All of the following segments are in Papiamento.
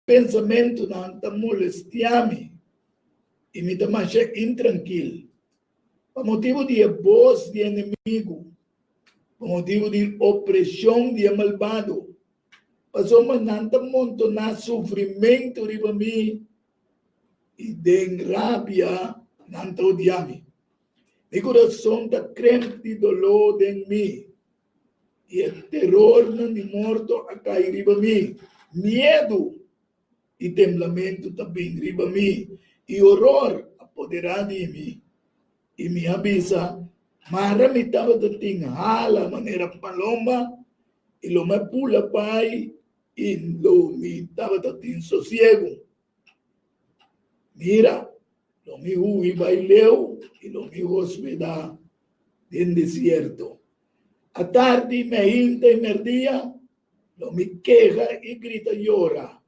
Pensamentunan ta molestiá mi i mi ta masha intrankil pa motibu di e bos di enemigu, pa motibu di opreshon di e malbado, pasobra nan ta montoná sufrimentu riba mi i den rabia nan ta odiá mi. Mi kurason ta kremp di doló den mi. I e terornan di morto a kai riba mi. Miedu i temblamentu ta bin riba mi, i oror a poderá di mi. I mi a bisa, Mara mi tabata tin hala manera palomba, i lo mi a bula bai, i lo mi tabata tin sosiegu. Mira, lo mi hui bai leu, i lo mi hospedá den desierto. Atardi, meinta i merdia, lo mi keha i grita yora.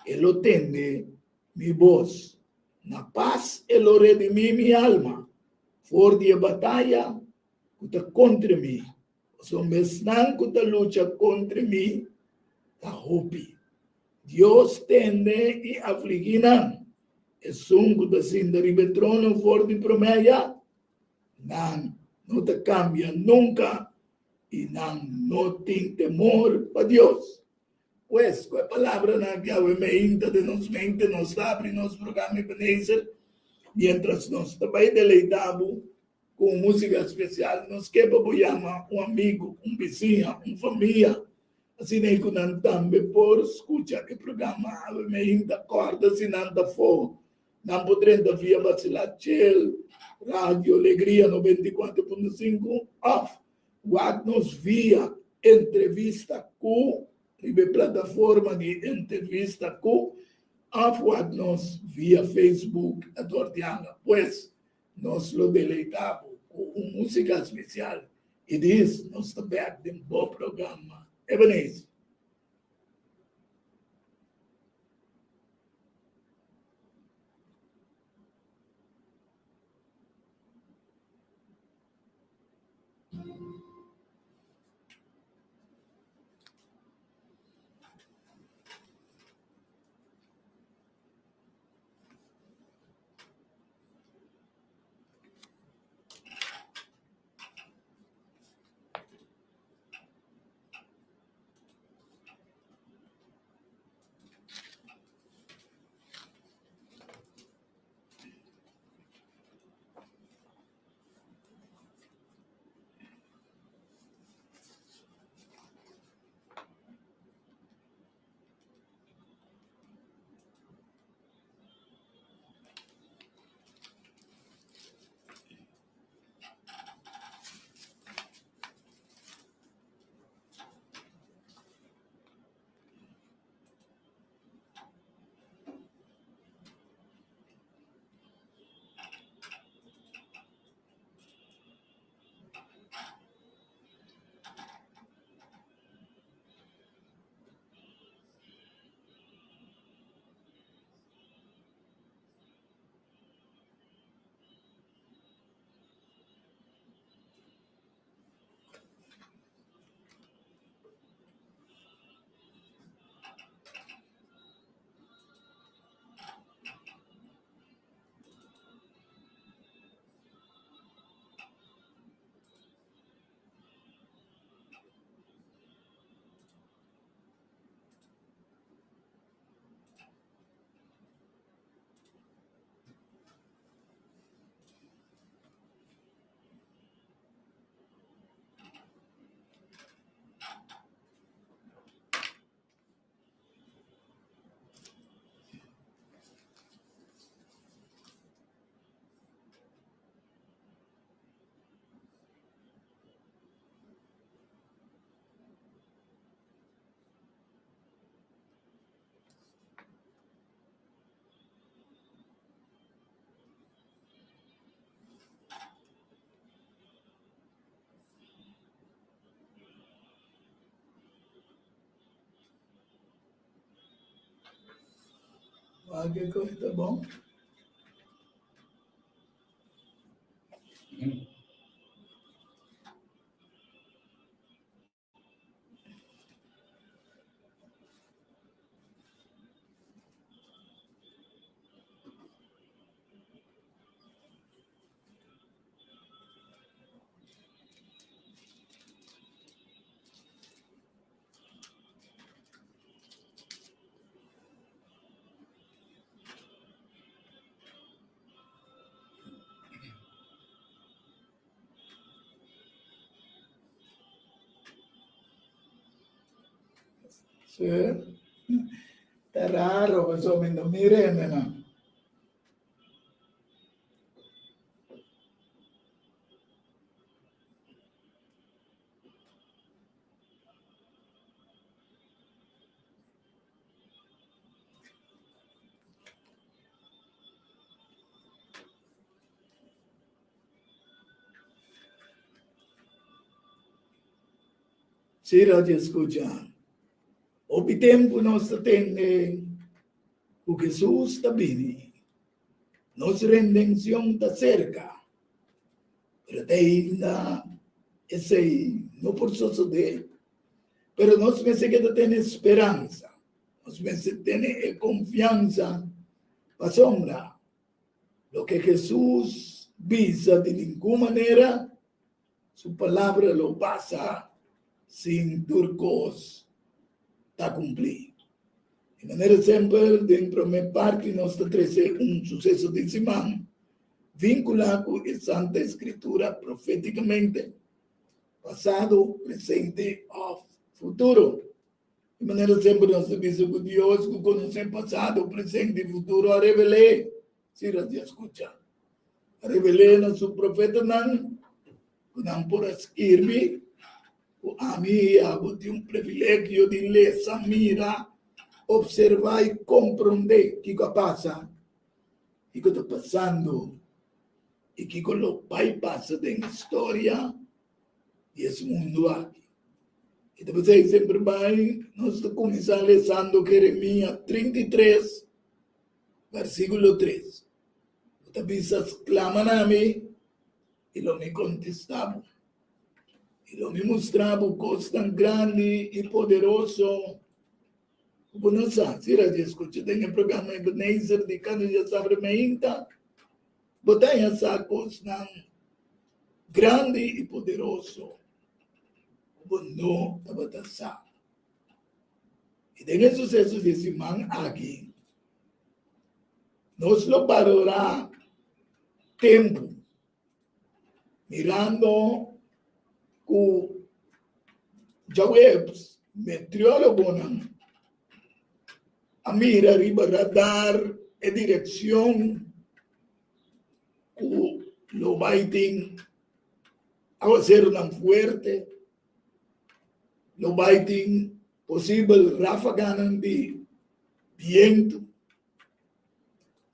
E lo tende mi bos. Na pas e lo redimí mi alma for di e bataya ku ta kontra mi, pasobra esnan ku ta lucha kontra mi ta hopi. Dios tende i afligí nan. Esun ku ta sinta riba e trono for di promé ayá, Nan no ta kambia nunka i nan no tin temor pa Dios. Pues, ku e palabranan aki awe meinta den nos mente, nos ta abri nos programa Ebenezer miéntras nos ta bai deleitá bo ku un músika spesial. Nos ke pa bo yama un amigu, un bisiña, un famia, asina ei ku nan tambe por skucha e programa awe meinta. Kòrda si nan ta afó Nan por drenta via Bacila Chel, Radio Alegria 94.5 òf wak nos via Entrevista Ku riba e plataforma di Entrevista Ku òf wak nos via Facebook Edward Yanga. Pues nos lo deleitá bo ku un músika spesial i dis nos ta bèk den bo programa Ebenezer. Wak e kos ta bon. Sí. Ta raro pasobra mi no mira hendenan. Sí, radio escucha. Hopi tempu nos ta tende ku Hesus ta bini. Nos rendenshon ta serka. Pero te ainda esei no por sosodé. Pero nos mester keda tene speransa. Nos mester tene e konfiansa pasobra loke Hesus bisa di ningun manera su palabra lo pasa sin tur kos ta kumplí. Di manera semper den promé parti nos ta trese un suseso di siman vinkulá ku e Santa Escritura profétikamente, pasado, presente òf futuro. Di manera semper nos ta bisa ku Dios ku konosé pasado, presente i futuro a revel'é. Si nos a skucha, a revel'é na su profetanan ku nan por a skirbi ku ami i abo tin un privilegio di lesa, mira, opservá i komprondé kiko a pasa, kiko ta pasando i kiko lo bai pasa den historia di es mundu aki. I ta p'esei semper bai nos ta kuminsá lesando Jeremías 33, Versíkulo 3, Bo ta bisa, Sklama na mi, i lo mi kontestá bo, i lo mi mustra bo kosnan grandi i poderoso ku bo no sa. Si radio skucha den e programa Ebenezer di kada djasabra meinta, bo ta haña sa kosnan grandi i poderoso ku bo no tabata sa. I den e suseso di e siman aki, nos lo balorá tempu mirando ku djaweps meteorologonan a mira riba radar e direkshon ku lo bai tin awaserunan fuerte. Lo bai tin posibel ráfaganan di bientu,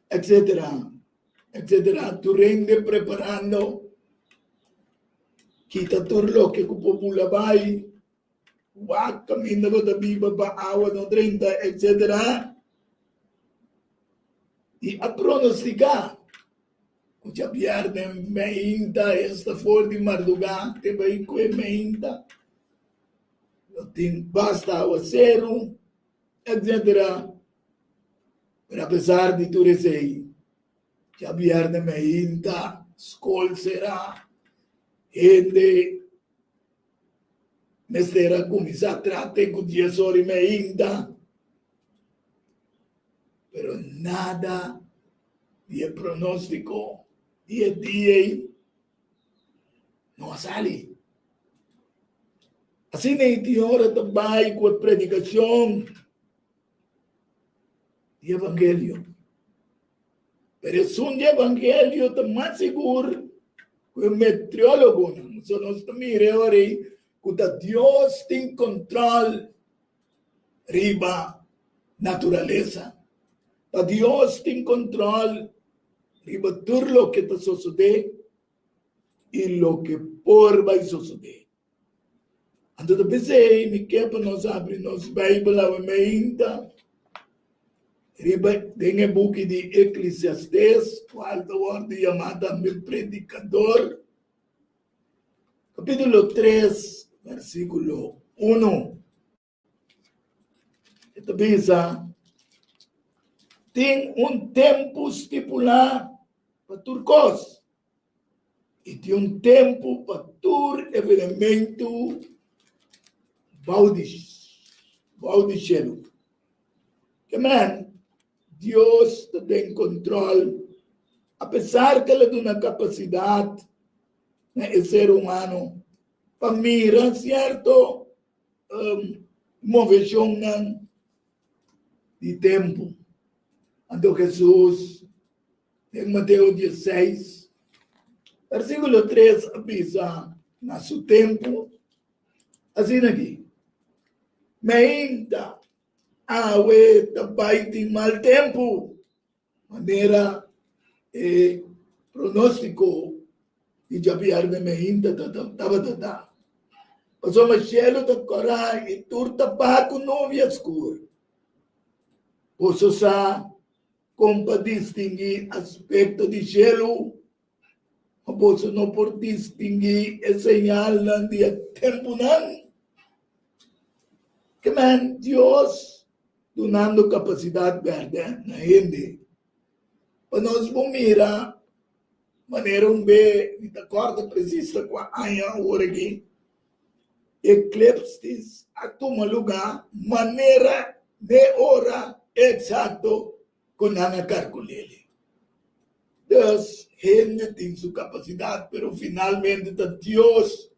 etcétera, etcétera. Tur hende preparando, kita tur loke ku por bula bai, wak kaminda bo ta biba pa awa no drenta, etcétera. I a pronostiká Ku djabièrnè meinta esta for di mardugá te bai ku e meinta lo tin basta awaseru, etcétera. Pero apesar di tur esei, djabièrnè meinta skol será, hende mester a kuminsá traha te ku dies ora i meinta, pero nada di e pronóstiko di e dia ei no a sali. Asina ei tin ora ta bai ku e predikashon di evangelio. Pero esun di evangelio ta mas sigur ku e meteorologonan. So nos ta mira e ora ei ku ta Dios tin kontrol riba naturalesa. Ta Dios tin control riba tur loke ta sosode i loke por bai sosode. Anto ta p'esei mi ke pa nos abri nos Bijbel awe meinta riba den e buki di Eclesiastes, cual ta wordo yama tambe Predicador, capítulo 3, versículo 1. E ta bisa, Tin un tempu stipulá pa tur kos, i tin un tempu pa tur evenementu bou di bou di shelu. Ke men, Dios ta den kontrol, apesar ku el a duna kapasidat na e ser humano pa mira sierto. moveshonnan di tempu. Anto Hesus den Mateo diesseis, versíkulo tres a bisa na su tempu asina aki, Meinta awe ta bai tin mal tempu. Manera e pronóstiko di djabièrnè meinta tabata ta. Pasobra shelu ta kòrá i tur tapá ku nubia skur. Boso sa kon pa distinguí aspekto di shelu, ma boso no por distinguí e señalnan di e tempunan. Ke men Dios dunando kapasidat bèrdè na hende pa nos por mira manera un be, mi ta kòrda presis ta kua aña awor aki, eklipsis a tuma lugá manera n'e ora eksakto ku nan a kalkul'é. Dus hende tin su kapasidat, pero finalmente ta Dios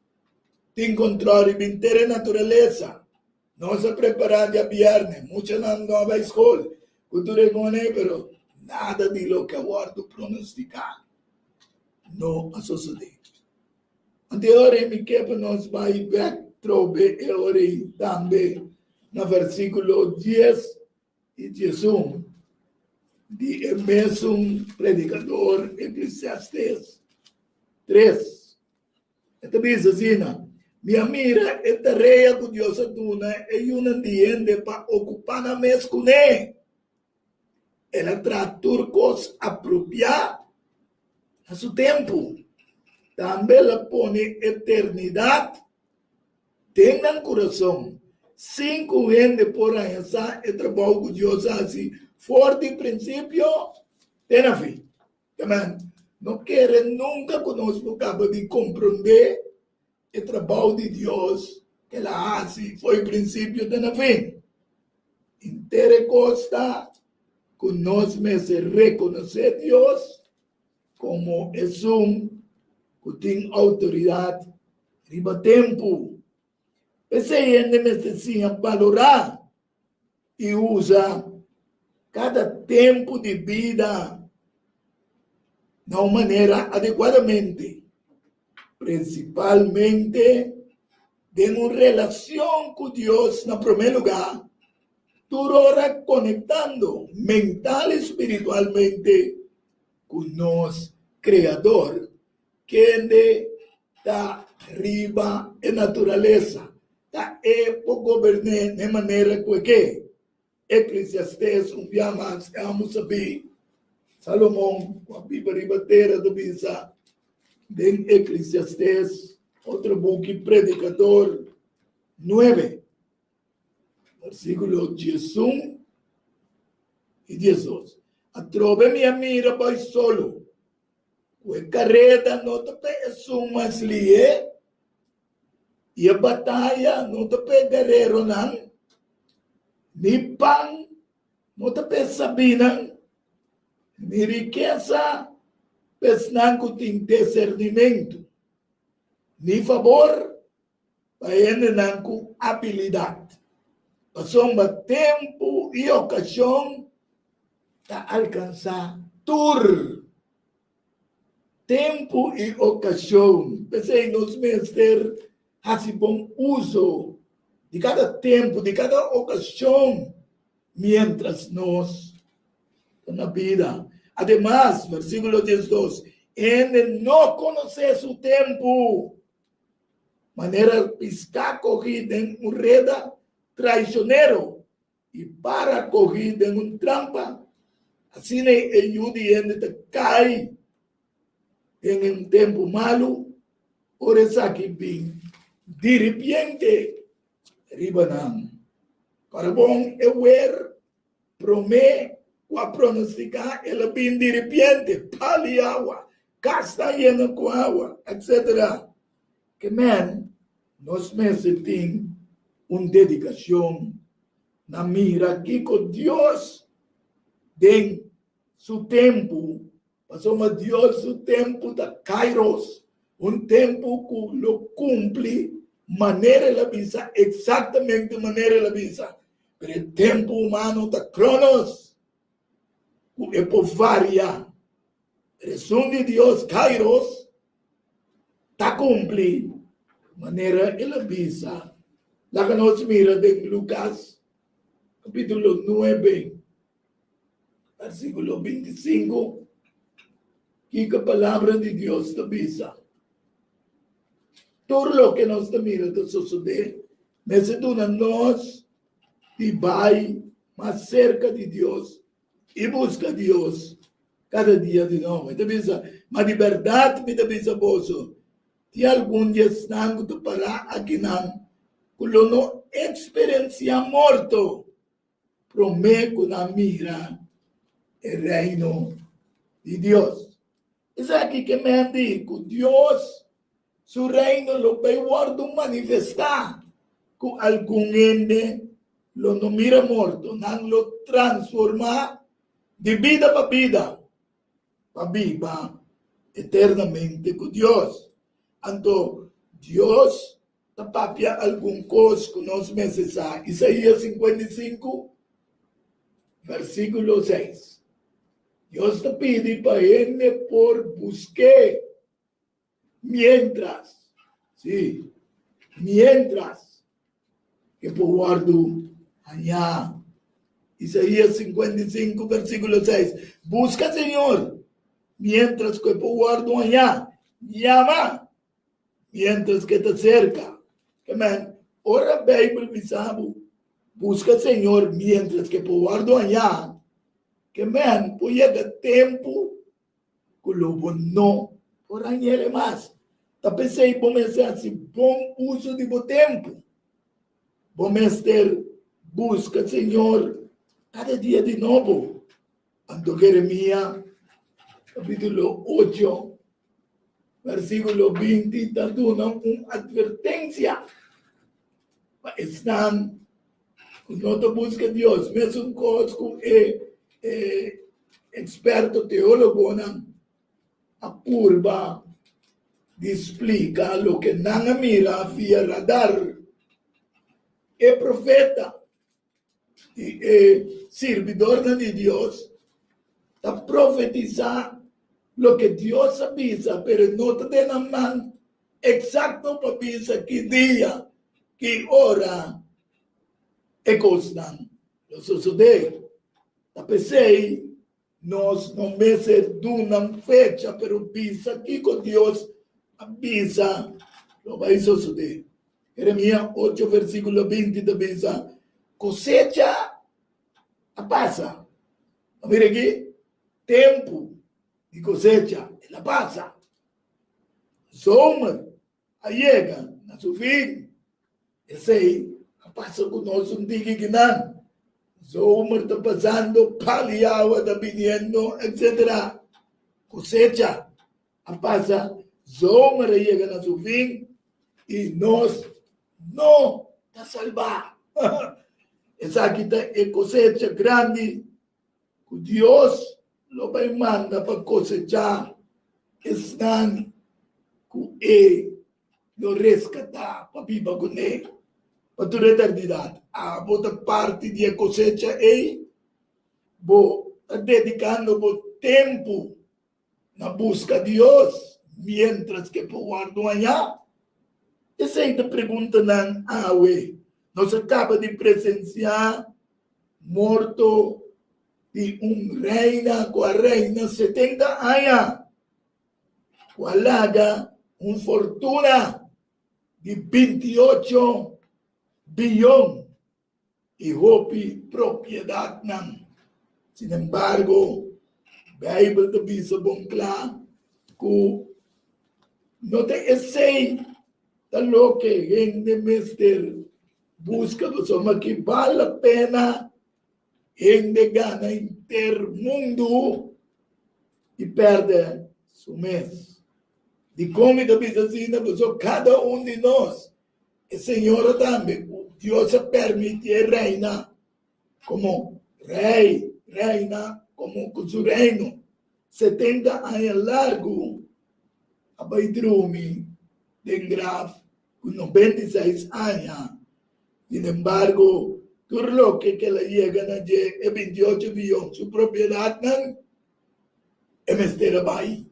tin kontrol riba henter e naturalesa. Nos a prepará djabièrnè, muchanan no a bai skol ku tur e gone, pero nada di loke a wòrdu pronostiká no a sosodé. Anto e ora ei mi ke pa nos bai bèk trobe e ora ei tambe na versíkulo dies i 11 di e mesun Predikador, Eklesiastes tres. E ta bisa asina, Mi a mira e tarea ku Dios a duna e yunan di hende pa okupá nan mes kuné. El a traha tur kos apropiá na su tempu. Tambe el a pone eternidat den nan kurason, sin ku hende por haña sa e trabou ku Dios a hasi for di prinsipio te na fin. Amen. No kere nunka ku nos por kaba di komprondé e trabou di Dios ku el a hasi for di prinsipio te na fin. Henter e kos ta ku nos mester rekonosé Dios komo esun ku tin outoridat riba tempu. P'esei hende mester siña balorá i usa kada tempu di bida na un manera adekuadamente, prinsipalmente den un relashon ku Dios na promé lugá, tur ora konektando mental i spiritualmente ku nos Kreador, kende ta riba e naturalesa, ta e por gobern'é n'e manera ku e ke. Eklesiastes un bia mas e amo sabí. Salomon, ku a biba riba tera, ta bisa den Eklesiastes, otro buki Predikador, nuebe, versíkulo 11 i 12, Atrobe mi a mira bai solo, Ku e kareda no ta pa esun mas lihé, i e bataya no ta pa e guereronan, ni pan no ta pa e sabinan, ni rikesa pa esnan ku tin disernimentu, ni fabor pa hendenan ku abilidat. Pasobra tempu i okashon ta alkansá tur. Tempu i okashon. P'esei nos mester hasi bon uso di kada tempu, di kada okashon miéntras nos ta na bida. Ademas, versíkulo 12, hende no konosé su tempu. Manera piská kogí den un reda traishonero i para kogí den un trampa, asina e yu di hende ta kai den un tempu malu ora esaki bin diripiente riba nan. Para bon e wer Promé ku a pronostiká el a bin diripiente, pal di awa, kas ta yena ku awa, etc. Ke men nos mester tin un dedikashon na mira kiko Dios den su tempu, pasobra Dios su tempu ta kairos, un tempu ku lo kumpli. manera el a bisa, eksaktamente manera el a bisa. Pero e tempu humano ta kronos, ku e por varia. Pero esun di Dios, kairos, ta kumpli manera el a bisa. Laga nos mira den Lukas kapítulo 9, versíkulo 25, kiko Palabra di Dios ta bisa. Tur loke nos ta mira ta sosodé mester duna nos di bai mas serka di Dios i buska Dios kada dia di nobo. E ta bisa, Ma di bèrdat mi ta bisa boso, tin algun di esnan ku ta pará akinan ku lo no eksperensiá morto promé ku nan mira e Reino di Dios. Esaki ke men di ku Dios su Reino lo bai wòrdu manifestá ku algun hende lo no mira morto, nan lo transformá di bida pa bida pa biba eternamente ku Dios. Anto Dios ta papia algun kos ku nos mester sa. Isaías 55, versíkulo 6. Dios ta pidi pa hende por busk'é miéntras, sí, miéntras e por wòrdu hañá. Isaías 55, versíkulo 6. Buska Señor miéntras ku e por wòrdu hañá. Yama miéntras ku e ta serka. Amen. Ora Beibel bisa bo, buska Señor miéntras ku e por wòrdu hañá, ke men por yega tempu ku lo bo no por hañ'é mas. Ta p'esei bo mester hasi bon uso di bo tempu. Bo mester buska Señor kada dia di nobo. Anto Jeremia kapítulo 8 versíkulo 20 ta duna un atvertensia pa esnan ku no ta buska Dios, mesun kos ku e eksperto teólogonan a purba di splika loke nan a mira via radar. E profeta i e sirbidornan di Dios ta profetisá loke Dios a bisa, pero no ta den nan man eksakto pa bisa ki dia, ki ora e kosnan lo sosodé. Ta p'esei nos no mester duna un fecha, pero bisa kiko Dios a bisa lo bai sosodé. Jeremia 8 versíkulo 20 ta bisa, Kosecha a pasa. A mira aki, tempu di kosecha el a pasa. Zomer a yega na su fin. Esei a pasa ku nos un tiki kinan. Zomer ta pasando, pal i awa ta biniendo, etcetera. Kosecha a pasa, zomer a yega na su fin i nos no ta salbá. Esaki ta e kosecha grandi ku Dios lo bai manda pa kosechá esnan ku e lo reskatá pa biba kuné pa tur eternidat. Abo ta parti di e kosecha ei? Bo ta dedikando bo tempu na buska Dios miéntras ku e por wòrdu hañá? Esei ta preguntanan awe. Nos a kaba di presensiá morto di un reina ku a reina 70 aña, ku a laga un fortuna di 28 biyon i hopi propiedatnan. Sin embargo, Beibel ta bisa bon kla ku no ta esei ta loke hende mester buska, pasobra ki bal la pena hende gana henter mundu i pèrdè su mes. Dikon mi ta bisa asina? Pasobra kada un di nos E señora tambe ku Dios a permití e reina komo rei, reina komo ku su reino 70 aña largu a bai drumi den graf. Ku 96 aña. Sin embargo, tur loke ku el a yega na dje, e 28 biyon, su propiedatnan, e mester a bai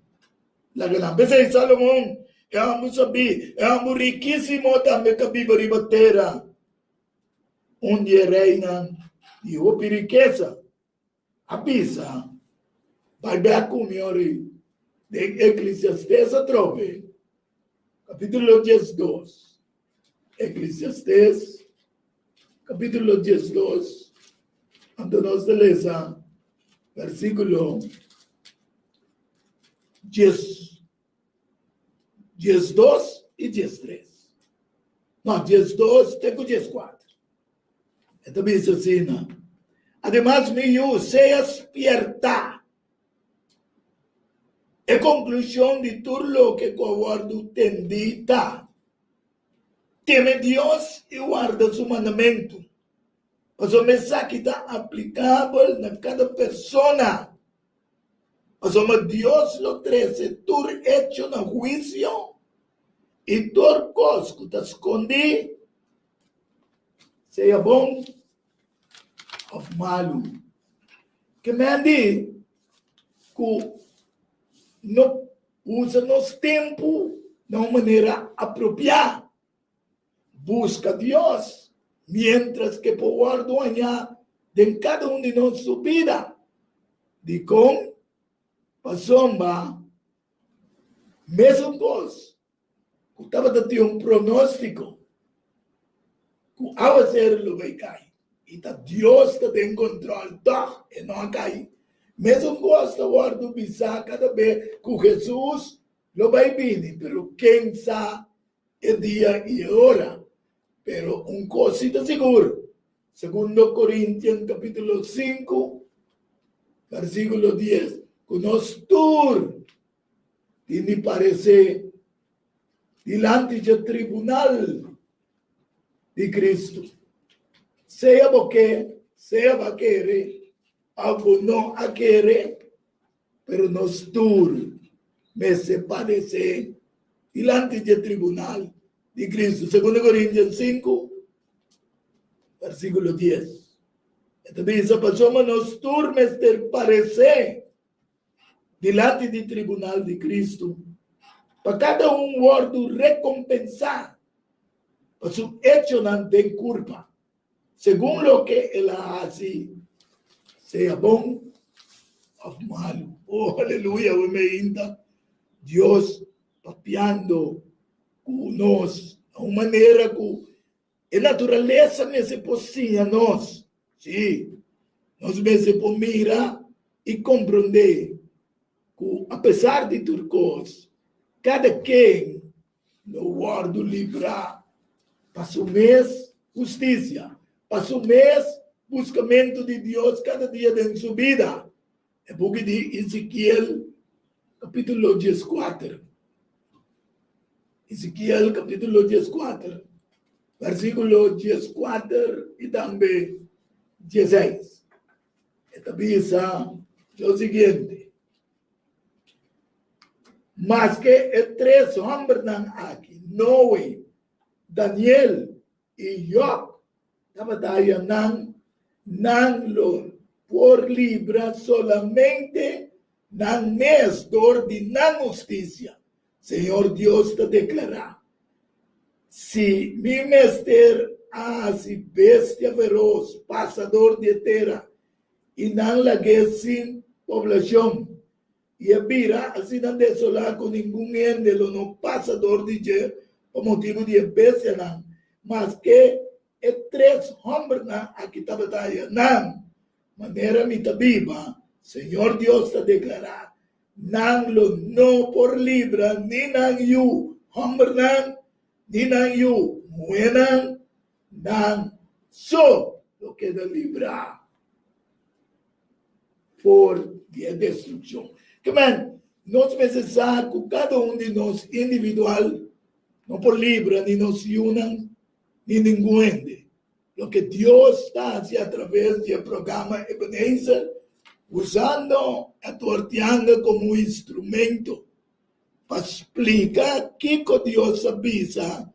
laga nan. P'esei Salomon, e hòmber sabí, e hòmber rikísimo tambe ta biba riba tera, un di e reinan di hopi rikesa, a bisa, Bai bek ku mi ori den Eklesiastes atrobe, kapítulo 12. Eklesiastes, kapítulo 12, anto nos ta lesa versíkulo 10, 12 i 13. No, 12 te ku 14. E ta bisa asina, Ademas, mi yu, sea spiertá. E konklushon di tur loke ku a wòrdu tendí ta, Teme Dios i warda su mandamentu, pasobra esaki ta aplikabel na kada persona. Pasobra Dios lo trese tur echo na huisio i tur kos ku ta skondí, sea bon òf malu. Ke men di ku no usa nos tempu na un manera apropiá. Buska Dios miéntras ku e por wòrdu hañá den kada un di nos su bida. Dikon? Pasobra mesun kos ku tabata tin un pronóstiko ku awaseru lo bai kai i ta Dios ta den kontròl, tòg e no a kai. Mesun kos ta wòrdu bisá kada be ku Hesus lo bai bini, pero ken sa e dia i e ora. Pero un kos si ta sigur, Segundo Korintian kapítulo 5, versíkulo 10, ku nos tur tin di paresé dilanti dje tribunal di Kristu. Sea bo ke, sea bo a kere òf bo no a kere, Pero nos tur mester padesé dilanti dje tribunal di Cristo. Segundo Corintios 5, versículo 10. E ta bisa, pasobra nos tur mester paresé dilanti di tribunal di Cristo, pa kada un wòrdu rekompensá pa su echonan den kurpa. Segun loke el a hasi, sea bon òf malu. Oh, aleluya, awe meinta Dios papiando ku nos na un manera ku e naturalesa mester por siña nos. Sí, nos mester por mira i komprondé ku apesar di tur kos, kada ken lo wòrdu librá pa su mes hustisia, pa su mes buskamentu di Dios kada dia den su bida. E buki di Ezekiel kapítulo 14. Ezekiel kapítulo 14, versíkulo 14 i tambe 16. E ta bisa lo siguiente. Maske e tres hòmbernan aki, Noe, Daniel i Yòb, tabata haña nan, nan lo por libra solamente nan mes dor di nan hustisia, Señor Dios ta deklará. Si mi mester a hasi bestia feros pasa dor di e tera i nan lag'é sin poblashon, i a bira asina desolá ku ningun hende lo no pasa dor di dje pa motibu di e bestianan, maske e tres hòmbernan aki tabata aya nan, manera mi ta biba, Señor Dios ta deklará, nan lo no por libra ni nan yu hòmbernan ni nan yu muhénan, Nan so lo keda librá for di e destrukshon. Ke men, nos mester sa ku kada un di nos individual no por libra ni nos yunan ni ningun hende. Loke Dios ta hasi atraves di e programa Ebenezer, usando Edward Yanga komo un instrumento pa splika kiko Dios a bisa.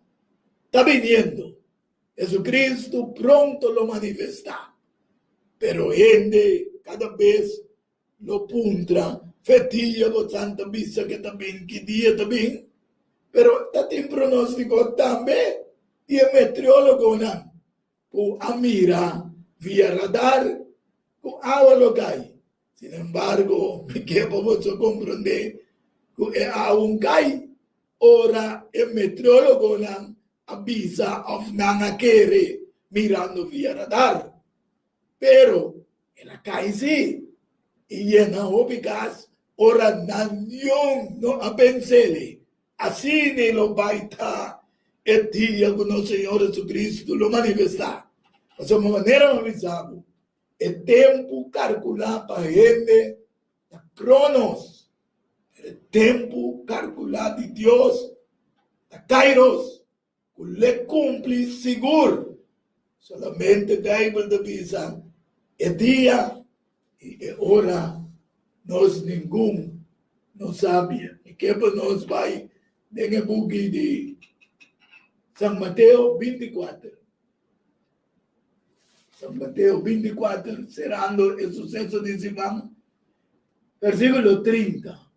ta biniendo. Jesucristo pronto lo manifestá. Pero hende kada bes lo puntra, Fe dia bo san ta bisa ke ta bin? Ki dia ta bin? Pero ta tin pronóstiko tambe di e meteorologonan ku a mira via radar ku awa lo kai. Sin embargo, mi ke pa boso komprondé ku e awa kai ora e meteorologonan a bisa òf nan a kere mirando via radar. Pero el a kai sí i yena hopi gas ora nan niun no a pens'el. Asina lo bai ta e dia ku nos Señor Jesucristo lo manifestá. Pasobra manera mi a bisa bo, e tempu kalkulá pa hende ta Kronos, pero e tempu kalkulá di Dios ta Kairos. Ku l'e kumpli sigur. Solamente Beibel ta bisa e dia i e ora nos ningun no sabia. Mi ke pa nos bai den e buki di San Mateo 24. San Mateo 24, serando e suseso di siman, versikulo 30.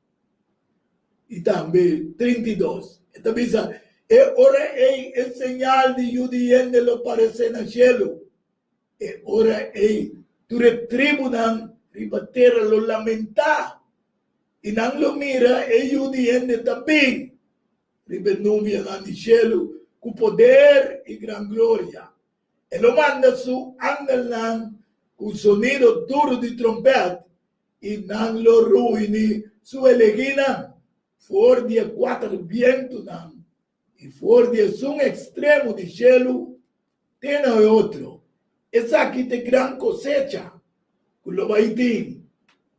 i tambe 32. E ta bisa, E ora ei e señal di Yu di Hende lo paresé na shelu. E ora ei tur e tribunan riba tera lo lamentá, i nan lo mira e Yu di Hende ta bin riba e nubianan di shelu ku poder i gran gloria. E lo manda su angelnan ku sonido duru di trompèt i nan lo ruini su elegínan for di e kuater bientunan i for di esun ekstremo di shelu te na e otro. Esaki ta e gran kosecha ku lo bai tin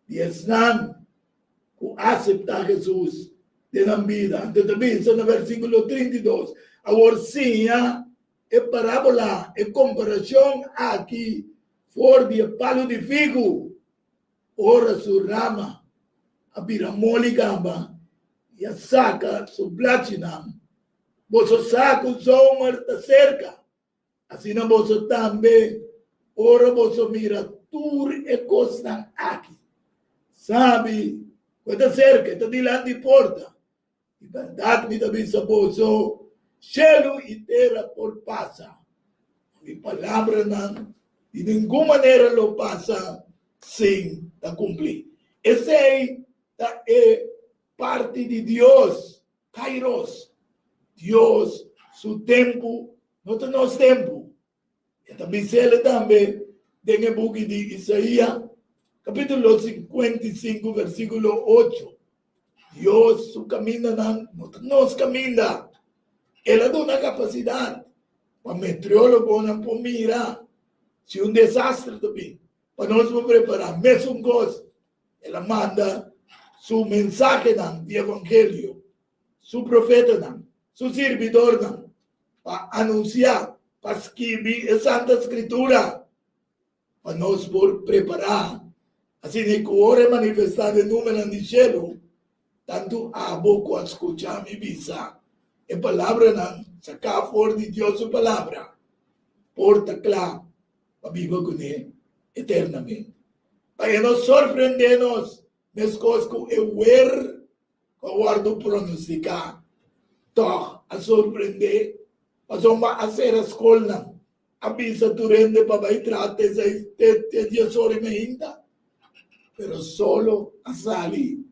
di esnan ku aseptá Hesus den nan bida. Anto ta bisa na versíkulo 32, Awor siña e parábola, e komparashon aki for di e palu di figu. Ora su rama a bira moli gamba i a saka su blachinan, boso sa ku zomer ta serka. Asina boso tambe, ora boso mira tur e kosnan aki, sabi ku e ta serka, e ta dilanti porta. Di bèrdat mi ta bisa boso, shelu i tera por pasa, ma mi palabranan di ningun manera lo pasa sin ta kumplí. Esei ta e parti di Dios, kairos. Dios su tempu no ta nos tempu. E ta bis'el tambe den e buki di Isaías, capítulo 55, versículo 8. Dios su camindanan no ta nos caminda. El a duna capacidad pa meteorologonan por mira si un desastre ta bin, pa nos por prepara. Mesun cos, el a manda su mensahenan di evangelio, su profetanan, su sirbidornan, pa anunsiá, pa skibi e Santa Skritura, pa nos por prepará. Asina ku ora e manifestá den numenan di shelu, tantu abo ku a skucha mi bisa e palabranan saká for di Dios su Palabra, por ta kla pa biba kuné eternamente. Pa e no sorprendé nos meskos ku e wer ku a wòrdu pronostiká tòg a sorprendé pasobra a sera skolnan, a bisa tur hende pa bai traha te seis te dies ora i meinta, pero solo a sali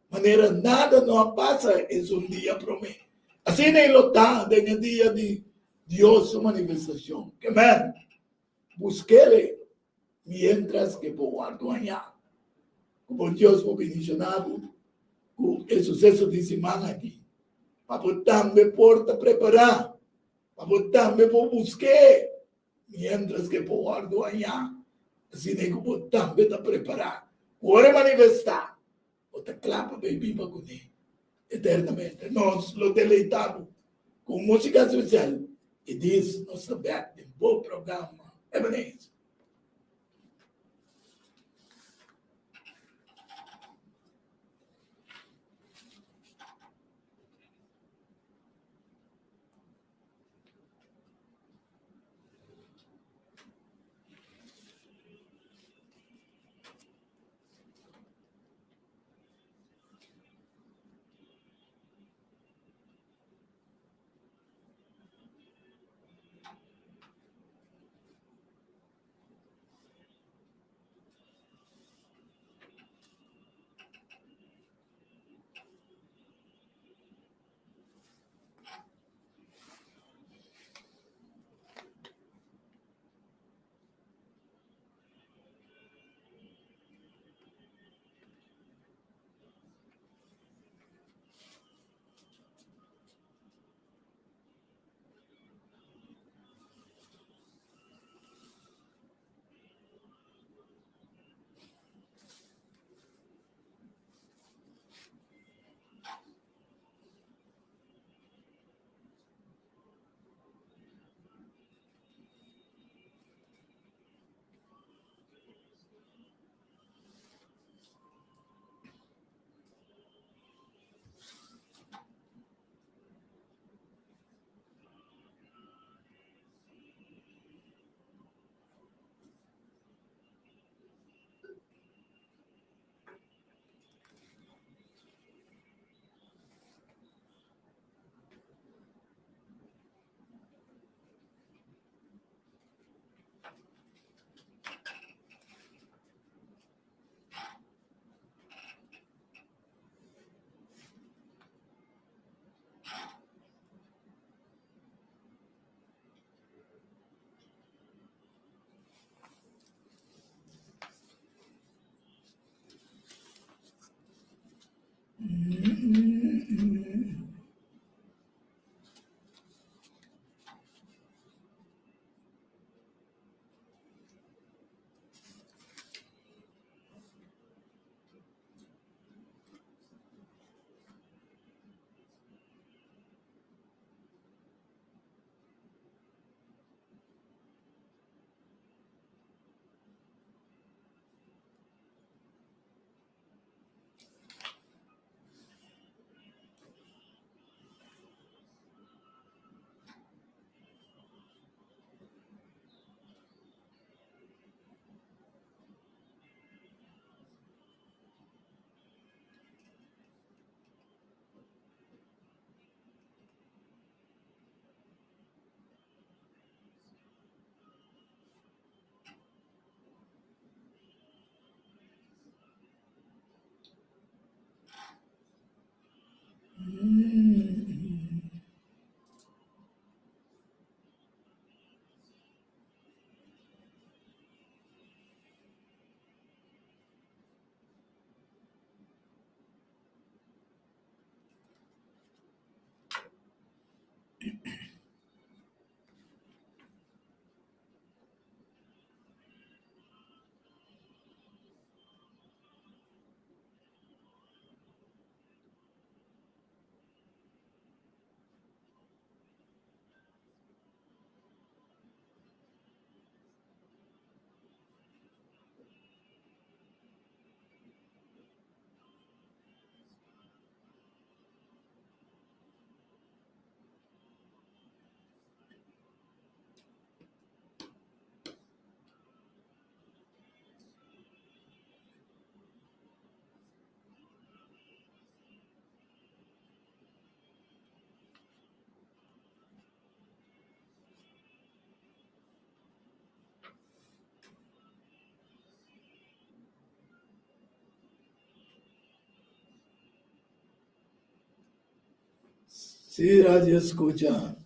manera nada no a pasa esun dia promé. Asina e lo ta den e dia di Dios su manifestashon. Amen. Busk'El mientras ke bo wòrdu hañá. Ku bon Dios por bendishoná bo ku e suseso di siman aki, pa bo tambe por ta prepará, pa bo tambe por busk'é mientras ke bo wòrdu hañá, asina ku bo tambe ta prepará. Ku ora e manifestá, bo ta kla pa bai biba kuné eternamente. Nos lo deleitá bo ku un músika spesial i dis nos ta bèk den bo programa Ebenezer. Sí, radio escucha,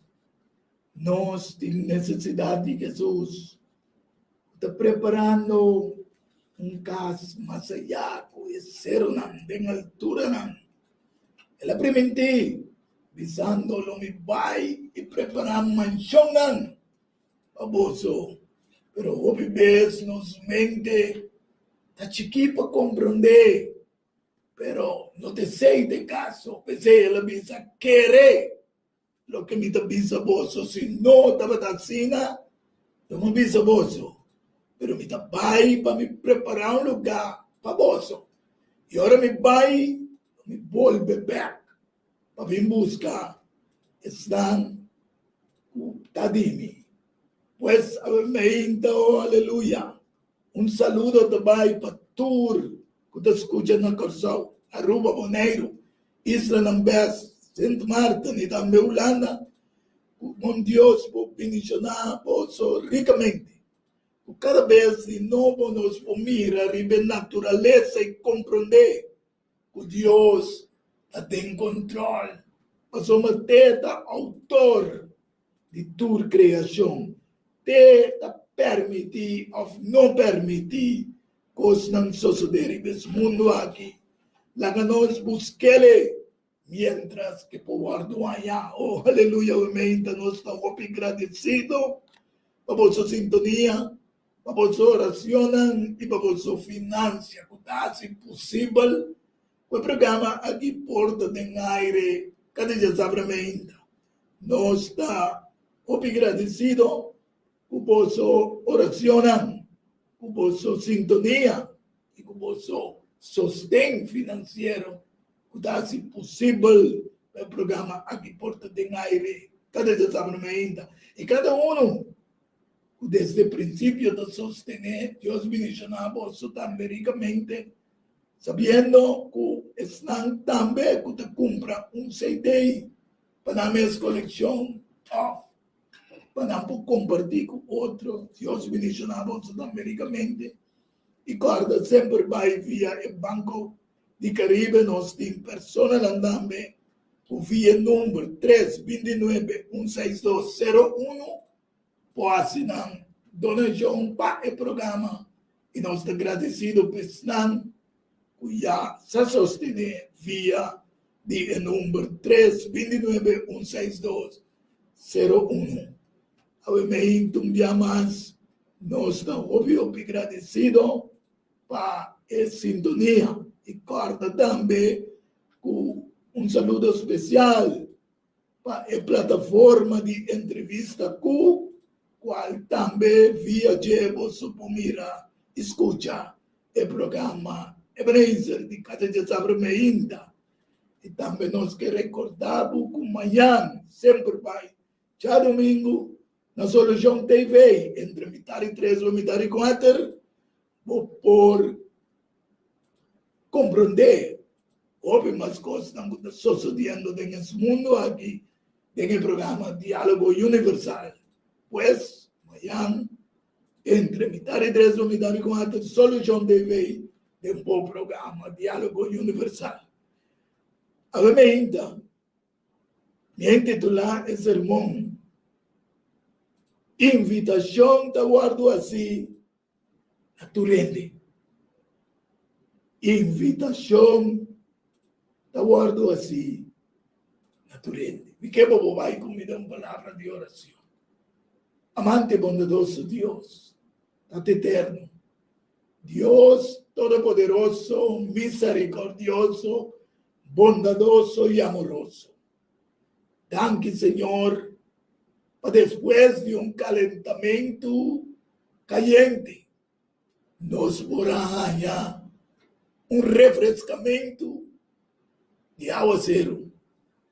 nos tin necesidad di Jesus. Ta preparando un cas mas allá cu e ceronan den alturanan. El a primintí, bisando, Lo mi bai i prepará manshonnan pa boso. Pero hopi bes nos mente ta chikí pa komprondé. Pero no ta esei ta e kaso. P'esei el a bisa, Kere loke mi ta bisa boso. Si no tabata asina, lo mi a bisa boso. Pero mi ta bai pa mi prepará un lugá pa boso. I ora mi bai, lo mi bolbe bèk pa bin buska esnan ku ta di mi. Pues, awe meinta, oh aleluya! Un saludo ta bai pa tur ku ta skucha na Kòrsou, Aruba, Boneiru, Islanan Bes, Sint Maarten i tambe Hulanda. Ku bon Dios por bendishoná boso rikamente. Ku kada bes di nobo nos por mira riba e naturalesa i komprondé ku Dios ta den kontròl, pasobra te ta outor di tur kreashon. Te ta permití òf no permití kosnan sosodé riba es mundu aki. Laga nos busk'El miéntras ke por wòrdu hañá. Oh, aleluya! Obviamente nos ta hopi gradesido pa boso sintonia, pa boso oracionnan i pa boso financia ku ta hasi posibel ku e programa aki por ta den aire kada djasabra meinta. Nos ta hopi gradesido ku boso oracionnan, ku boso sintonia i ku boso sosten finansiero ku ta hasi posibel pa e programa aki por ta den aire kada djasabra meinta. I kada uno ku desde prinsipio ta sostené Dios bendishoná boso tambe rikamente, sabiendo ku esnan tambe ku ta kumpra un CD pa nan mes kolekshon òf pa nan por kompartí ku otro. Dios bendishoná boso tambe rikamente. I kòrda semper bai via e Banko di Karibe nos tin personanan tambe ku via e number tres bintinuebe un seis dos sero unu por hasi nan donashon pa e programa i nos ta gradesido pa esnan ku ya sa sostené via di e number tres bintinuebe un seis dos sero unu. Awe meintu un bia mas nos ta hopi hopi gradesido pa e sintonia i kòrda tambe ku un saludo spesial pa e plataforma di entrevista ku kual tambe via dje boso por mira i skucha e programa Ebenezer di Kada Djasabra Meinta. I tambe nos ke rekordá bo ku mañan semper bai djadumingu na Solushon TV entre mitar i tres o mitar i kuater bo por komprondé hopi mas kosnan ku ta sosodiendo den es mundu aki den e programa Diálogo Universal. Pues, mañan entre mitar di tres o mitar di kuater, Solushon TV den bo programa Diálogo Universal. Awe meinta Mi a intitulá e sermon Invitashon ta wòrdu hasí na tur hende. Invitashon ta wòrdu hasí na tur hende. Mi ke pa bo bai ku mi den un palabra di orashon. Amante bondadoso Dios, Tata Eterno, Dios Todopoderoso, misericordioso, bondadoso i amoroso. Danki, Señor, pa despues di un kalentamentu kayente, nos por a haña un refreskamentu di awaseru.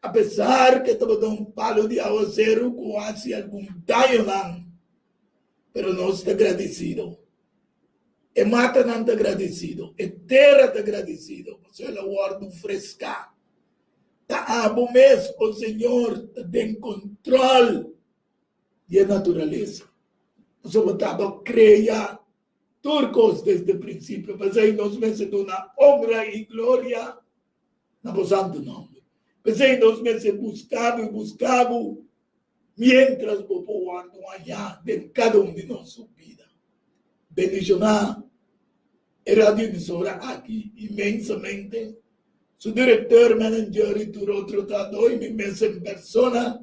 Apesar ke tabata un palu di awaseru ku hasi algun dañonan, pero nos ta gradisido. E matanan ta gradisido, e tera ta gradisido, pasobra el a wòrdu freská. Ta abo mes, o Señor, ta den kontròl di e naturalesa, pasobra ta abo a krea tur kos desde prinsipio. P'esei nos mester duna onra i gloria na bo santu nòmber. P'esei nos mester buska bo i buska bo miéntras bo por wòrdu hañá den kada un di nos su bida. Bendishoná e radioemisora aki inmensamente, su direktor, manager i tur otro trahadó i mi mes en persona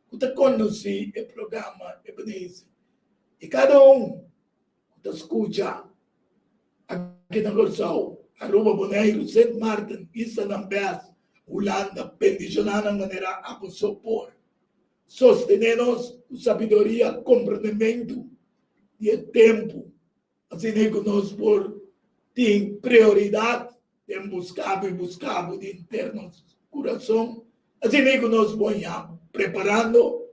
ku ta kondusí e programa Ebenezer. I kada un ku ta skucha aki na Kòrsou, Aruba, Boneiru, Sint Maarten, Islanan Bes, Hulanda, bendishoná nan manera abo so por. Sostené nos ku sabiduria, komprendementu di e tempu, asina ku nos por tin prioridat den buska bo i buska bo di henter nos kurason, asina ku nos por haña bo preparando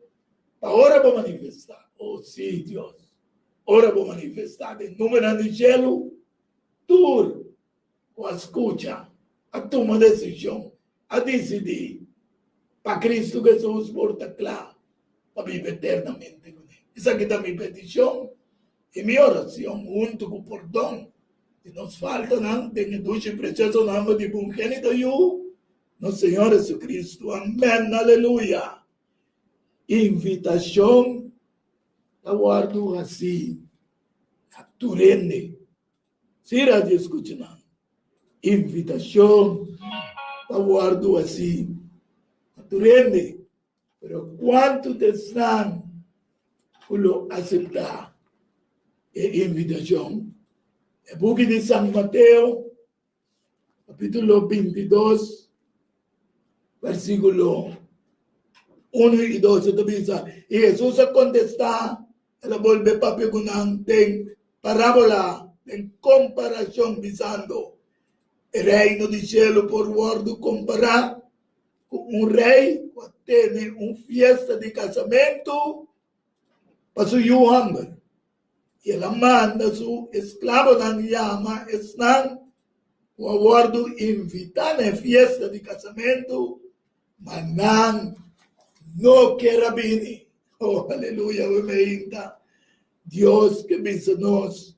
pa ora bo manifestá. O sí, Dios, ora bo manifestá den numenan di shelu, tur ku a skucha a tuma desishon, a disidí pa Kristu Hesus por ta kla pa biba eternamente kuné. Esaki ta mi petishon i mi orashon huntu ku pordon di nos faltanan den e dushi i presioso nòmber di bo ungenito Yu, nos Señor Jesucristo. Amèn. Aleluya. Invitashon ta wòrdu hasí na tur hende. Sí, radio escucha nan. Invitacion ta wordo haci na tur hende, pero cuanto ta esnan cu lo acepta e invitacion? E buki di San Mateo, capitulo 22, versiculo 1 y 2 ta bisa, Y Jesus a contesta, El a bolbe papia ku nan den parábola, den komparashon, bisando, E Reino di shelu por wòrdu kompará ku un rei ku a tene un fiesta di kasamentu pa su yu hòmber. I el a manda su esklabonan yama esnan ku a wòrdu invitá na e fiesta di kasamentu, ma nan no kier a bini. Oh, aleluya, awe meinta Dios ke bisa nos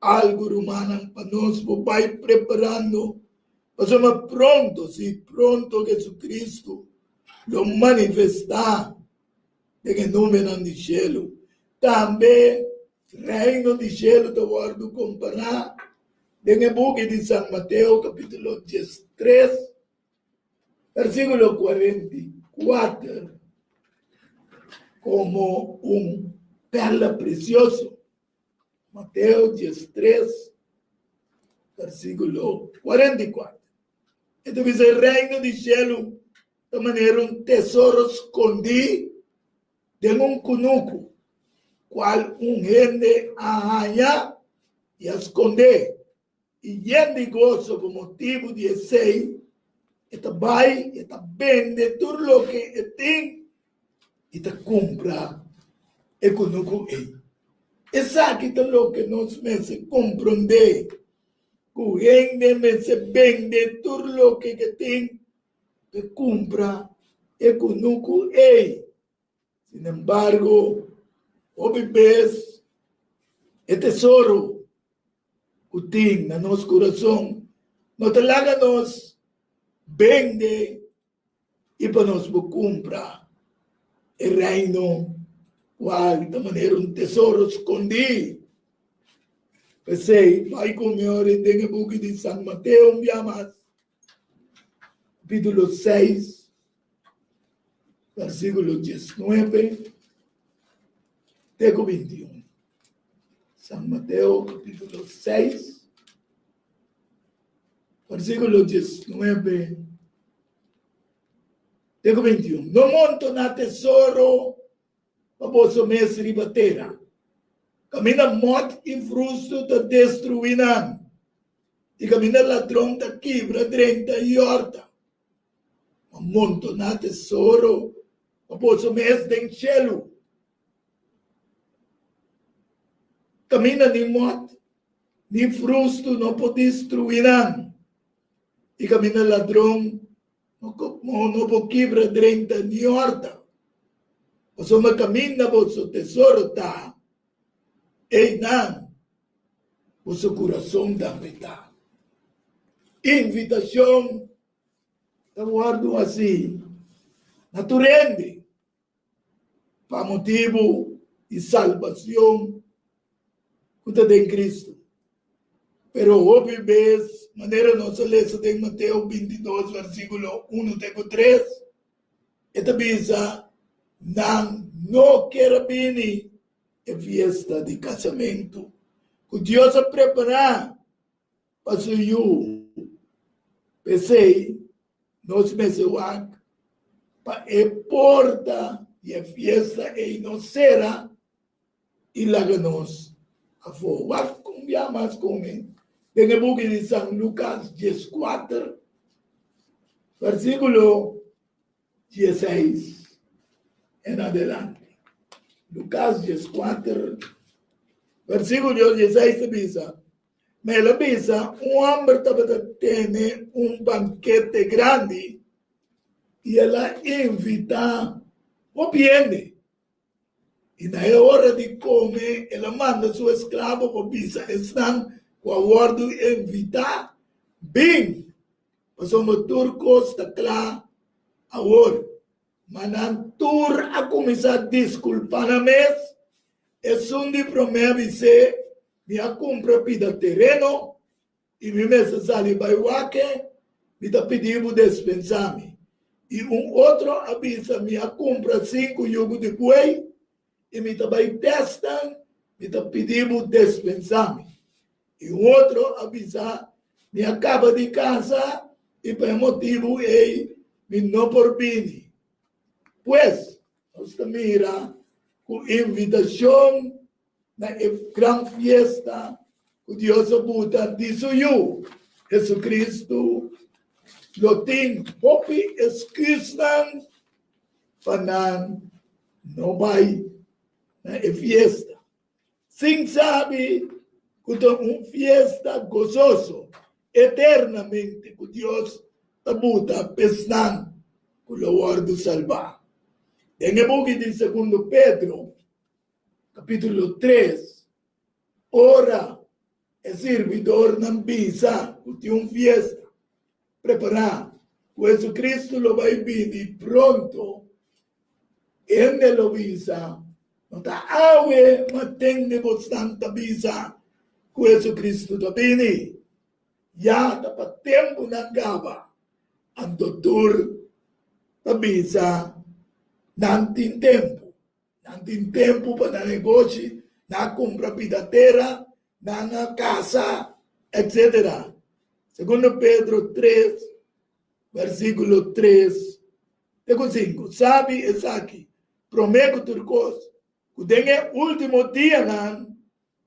algu, rumannan, pa nos por bai preparando, pasobra pronto, sí, pronto Jesucristo lo manifestá den e nubenan di shelu. Tambe Reino di shelu ta wòrdu kompará den e buki di San Mateo kapítulo 13, versíkulo 44, komo un pèrla presioso. Mateo 13, versíkulo 44. E ta bisa e Reino di shelu ta manera un tesoro skondí den un kunuku, kual un hende a haña i a skondé, i yen di goso pa motibu di esei, e ta bai i e ta bende tur loke e tin i ta kumpra e kunuku ei. Esaki ta loke nos mester komprondé, ku hende mester bende tur loke ke tin pa e kumpra e kunuku ei. Sin embargo, hopi bes e tesoro ku tin na nos kurason no ta laga nos bende i pa nos por kumpra e Reino, kual ta manera un tesoro skondí. P'esei, bai ku mi ora den e buki di San Mateo un bia mas, kapítulo 6, versíkulo 19 te ku 21. San Mateo kapítulo 6, versíkulo 19 te ku 21. No montoná tesoro pa boso mes riba tera, kaminda mòt i frustu ta destruí nan, i kaminda ladron ta kibra drenta i hòrta. Ma montoná tesoro pa boso mes den shelu, kaminda ni mòt ni frustu no por destruí nan, i kaminda ladron no por kibra drenta ni hòrta. Pasobra kaminda boso tesoro ta, einan boso kurason tambe ta. Invitashon. Ta wòrdu hasi na tur hende pa motibu di salbacion cu ta den Cristo. Pero hopi bes, manera nos a lesa den Mateo 22 versiculo 1 te cu 3, e ta bisa, Nan no kier a bini e fiesta di casamentu cu Dios a prepara pa su yu. P'esei nos mester wak pa e porta di e fiesta ei no sera i laga nos afó. Wak un bia mas ku mi den e buki di San Lukas 14, versíkulo 16 en adelante. Lukas 14, versíkulo 16 ta bisa, Ma el a bisa, Un hòmber tabata tene un bankete grandi i el a invitá hopi hende. I na e ora di kome el a manda su esklabo pa bisa esnan ku a wòrdu invitá, Bin, pasobra tur kos ta kla awor. Ma nan tur a kuminsá diskulpá nan mes. Esun di promé a bis'é, Mi a kumpra pida tereno i mi mester sali bai wak-e, mi ta pidi bo despensá mi. I un otro a bisa, Mi a kumpra sinku yugu di buey i mi ta bai tèst nan, mi ta pidi bo despensá mi. I un otro a bisa, Mi a kaba di kasa i pa e motibu ei mi no por bini. Pues, nos ta mira ku invitashon na e gran fiesta ku Dios a buta di su Yu, Jesucristo, lo tin hopi esküsnan pa nan no bai na e fiesta, sin sabi ku ta un fiesta gososo eternamente ku Dios ta buta p'esnan ku lo wòrdu salbá. Den e buki di Segundo Pedro, Capítulo 3, Ora e sirbidornan bisa cu tin un fiesta prepará, cu Jesucristo lo bai bini pronto, hende lo bisa, No ta awe ma tende bosnan ta bisa cu Jesucristo ta bini. Ya ta pa tempunan caba. Anto tur ta bisa nan tin tempu. Nan tin tempu pa nan negoshi, nan a kumpra pida tera, nan a kasa, etsetera. Segundo Pedro 3, versíkulo 3 te ku 5, Sabi esaki, promé ku tur kos, ku den e último dianan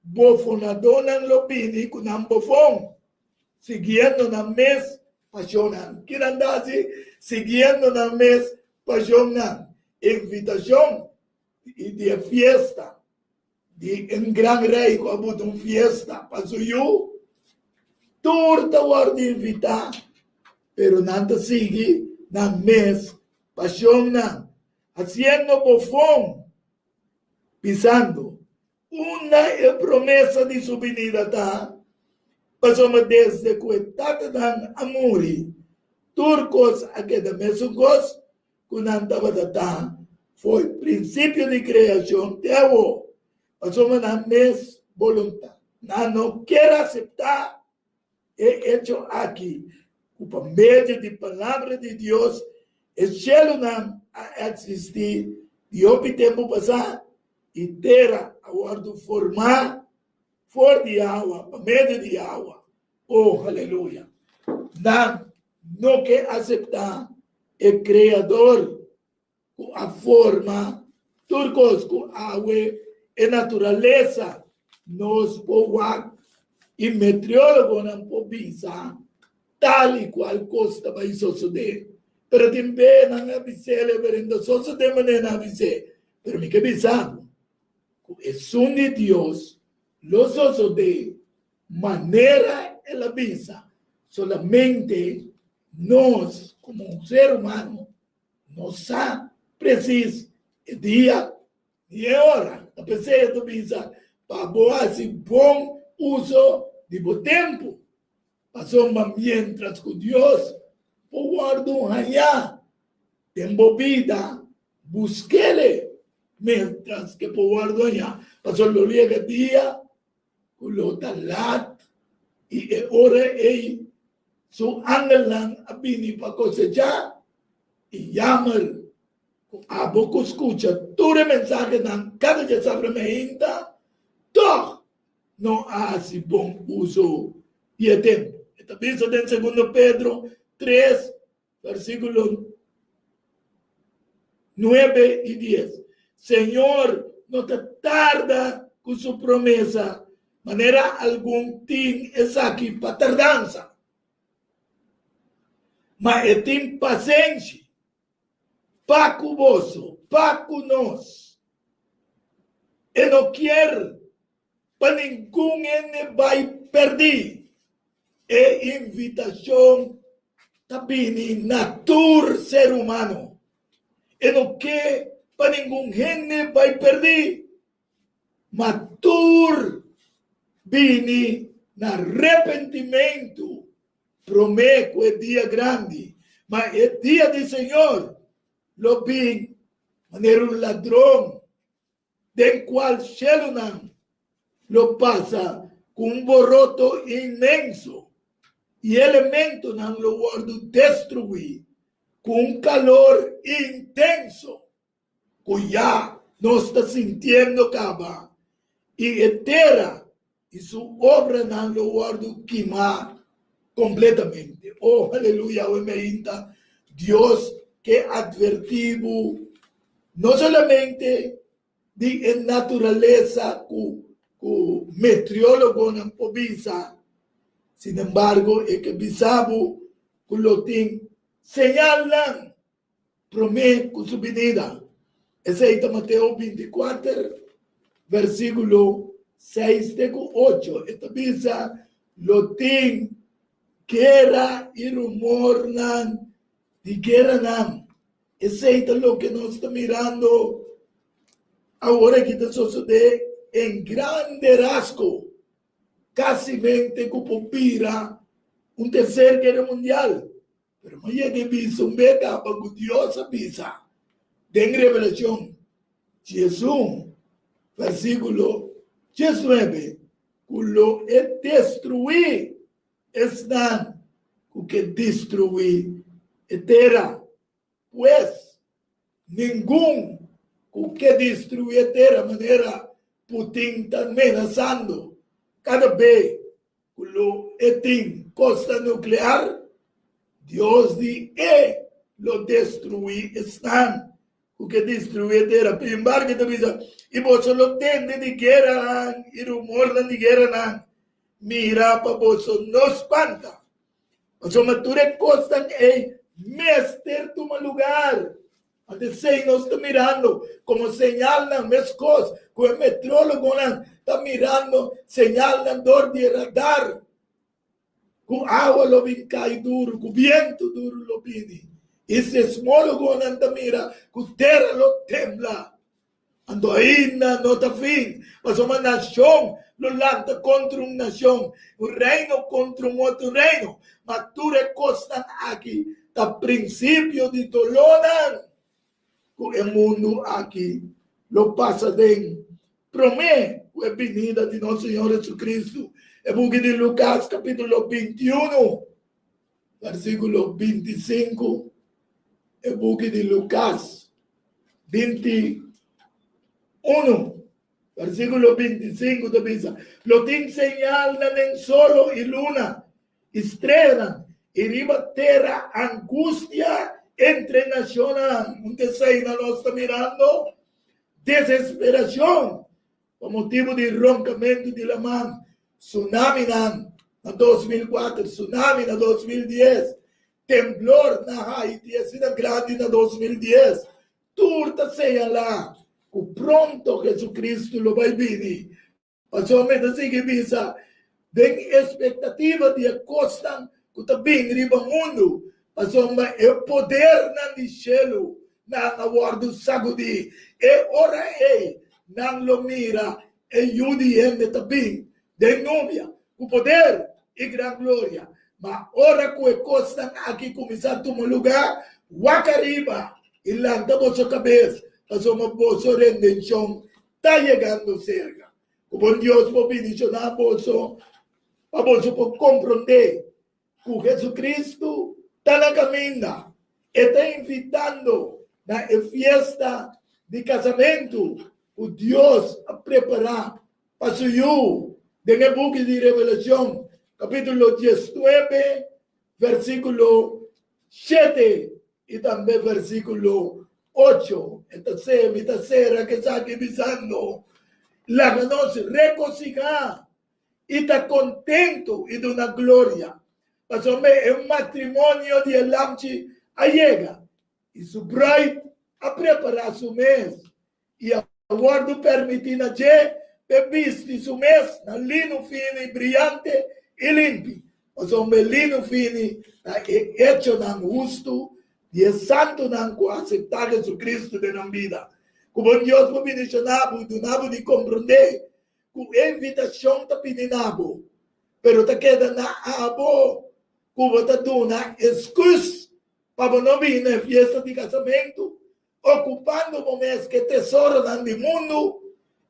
Bofonadónan lo bini ku nan bofon, siguiendo nan mes pashonnan. Ki nan ta hasi? Siguiendo nan mes pashonnan. Invitashon di e fiesta di un gran rei ku a buta un fiesta pa su yu. Tur ta wòrdu invitá, pero nan ta sigui nan mes pashonnan, hasiendo bofon, bisando, Unda e promesa di su binida ta? Pasobra desde ku e tatanan a muri, tur kos a keda mesun kos ku nan tabata ta for prinsipio di kreashon te awo. Pasobra nan mes boluntat, nan no kier aseptá e echo aki ku pa medio di Palabra di Dios e shelunan a eksistí di hopi tempu pasá i tera a wòrdu formá for di awa pa medio di awa. O, haleluya! Nan no ke aseptá e Kreador ku a forma tur kos ku awe e naturalesa nos por wak i meteorologonan por bisa tal i kual kos ta bai sosodé. Pero tin be nan a bis'é pero no ta sosodé manera nan a bis'é. Pero mi ke bisa bo ku esun di Dios lo sosodé manera el a bisa, solamente nos komo ser humano No sa presis e dia ni e ora. Ta p'esei e ta bisa pa bo hasi bon uso di bo tempu. Pasobra miéntras ku Dios por wòrdu hañá den bo bida, busk'é miéntras ku e por wòrdu hañá, pasobra lo yega dia ku lo ta lat i e ora ei su angelnan a bini pa kosechá i yammer ku abo ku skucha tur e mensahenan kada djasabra meinta, tòg no a hasi bon uso di e tempu. E ta bisa den Segundo Pedro tres, versíkulo nuebe i dies, Señor no ta tarda ku su promesa, manera algun tin esaki pa tardansa, ma e tin pasenshi pa ku boso, pa ku nos. E no kier pa ningun hende bai pèrdí. E invitashon ta bini na tur ser humano. E no ke pa ningun hende bai pèrdí, ma tur bini na repentimentu promé ku e dia grandi. Ma e dia di Señor lo bin manera un ladron, den kual shelunan lo pasa ku un boroto inmenso i elementonan lo wòrdu destruí ku un kalor intenso ku ya nos ta sintiendo kaba, i e tera i su obranan lo wòrdu kimá kompletamente. O, aleluya, awe meinta Dios ke atvertí bo no solamente di e naturalesa ku ku meteorologonan por bisa, sinembargo e ke bisa bo ku lo tin señalnan promé ku su binida. Esei ta Mateo 24, versíkulo 6 te ku 8. E ta bisa, Lo tin guera i rumornan di gueranan. Esei ta loke nos ta mirando awor aki ta sosodé en grande rasgo, kasimente ku por bira un terser guera mundial. Pero mi a yega e bisa un bes kaba ku Dios a bisa den Revelashon 11, versíkulo 19, ku lo e destruí esnan ku ke destruí e tera. Pues, ningun ku ke destruí e tera manera Putin ta menasando kada be ku lo e tin kosta nuklear, Dios di e lo destruí esnan ku ke destruí e tera. Sin embargo, e ta bisa, I boso lo tende di gueranan i rumornan di gueranan. Mira pa boso no spanta, pasobra tur e kosnan ei mester tuma lugar. Anto esei nos ta mirando komo señalnan, meskos ku e metrólogonan ta mirando señalnan dor di e radar ku awa lo bin kai duru, ku bientu duru lo bini. I sismólogonan ta mira ku tera lo tembla. Anto ainda no ta fin, pasobra nashon lo lanta kontra un nashon, un reino kontra un otro reino. Ma tur e kosnan aki ta prinsipio di dolónan ku e mundu aki lo pasa den promé ku e binida di nos Señor Jesucristo. E buki di Lukas kapítulo 21, versíkulo 25, e buki di Lukas 21, versíkulo 25 ta bisa, Lo tin señalnan den solo i luna i streanan, i riba tera angustia entre nashonnan. Un deseinan nos ta mirando desesperashon pa motibu di ronkamentu di laman, tsunaminan na 2004, tsunami na 2010, Temblor na Haiti asina grandi na 2010, tur ta señalá ku pronto Jesucristo lo bai bini. Pasobra mi ta sigui bisa den espektativa di e kosnan ku ta bin riba mundu, pasobra e podernan di shelu nan a wòrdu sagudí. E ora ei nan lo mira e Yu di hende ta bin den nubia ku poder i gran gloria. Ma ora ku e kosnan aki kuminsá tuma lugá, wak ariba i lanta boso kabes, pasobra boso rendenshon ta yegando serka. Ku bon Dios por bendishoná boso pa boso por komprondé ku Jesucristo ta na kaminda. E ta invitando na e fiesta di kasamentu ku Dios a prepará pa su Yu. Den e buki di Revelashon, kapítulo diesnuebe, versíkulo shete i tambe versíkulo ocho, e ta se, Mi ta sera ku esaki bisando, Laga nos regosihá i ta kontentu i duna gloria, pasobra e matrimonio di e Lamchi a yega, i su bruid a prepará su mes, i a wòrdu permití na dje p'e bisti su mes na lino fini, briante i limpi, pasobra e lino fini ta e echonan hustu di e santunan ku a aseptá Jesucristo den nan bida. Ku bon Dios por bendishoná bo i duna bo di komprondé ku e invitashon ta bini na bo, pero ta keda na abo ku bo ta duna eskus pa bo no bini na e fiesta di kasamentu, okupando bo mes ku e tesoronan di mundu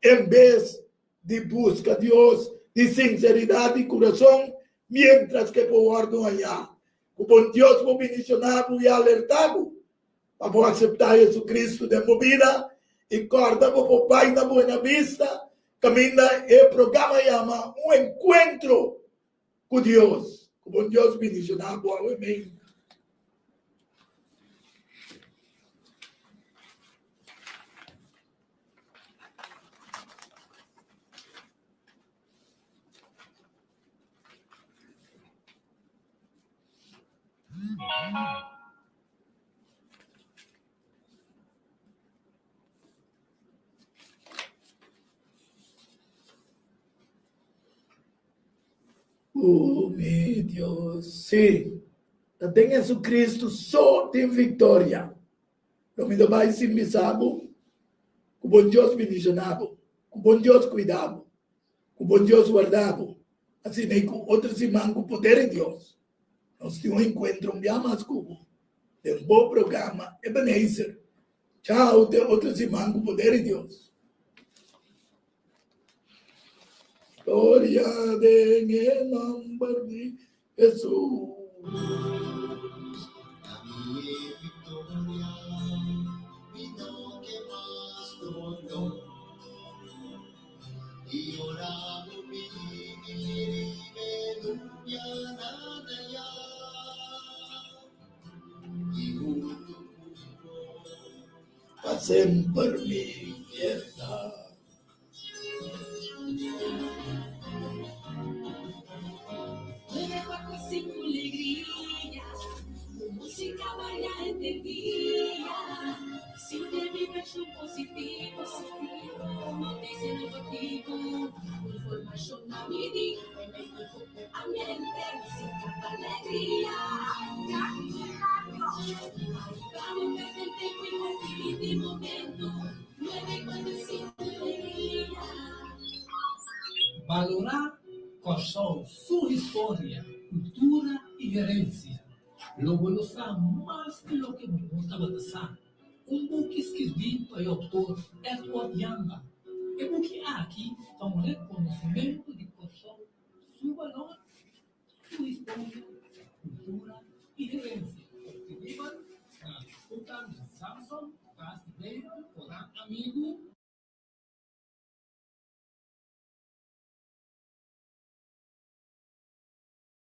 en bes di buska Dios di sinseridat di kurason miéntras ku e por wòrdu hañá. Ku bon Dios por bendishoná bo i alertá bo Pa bo aseptá Jesucristo den bo bida i kòrda bo por bai na Buena Vista kaminda e programa yama Un Enkuentro ku Dios. Ku bon Dios bendishoná bo awe meinta. O mi Dios, sí, ta den Jesucristo so tin victoria. Lo mi no bai sin bisa bo cu bon Dios bendiciona bo, cu bon Dios cuida bo, cu bon Dios warda bo. Asina y cu otro siman cu poder di Dios. Nos tin un enkuentro un bia mas ku bo den bo programa Ebenezer. Chao te otro siman ku poder di Dios. Gloria den e nomber di Jesus. Pa semper mi fiesta. Balorá Kòrsou su historia, kultura i herensia. Lo bo lo sa mas di loke bo no tabata sa. Un buki skirbí pa e outor Edward Janga. E buki aki ta un rekonosementu di Kòrsou su balor, su historia, kultura i herensia. Optenibel na Boekan di Samson, Kas di Beibel, Koran Amigu.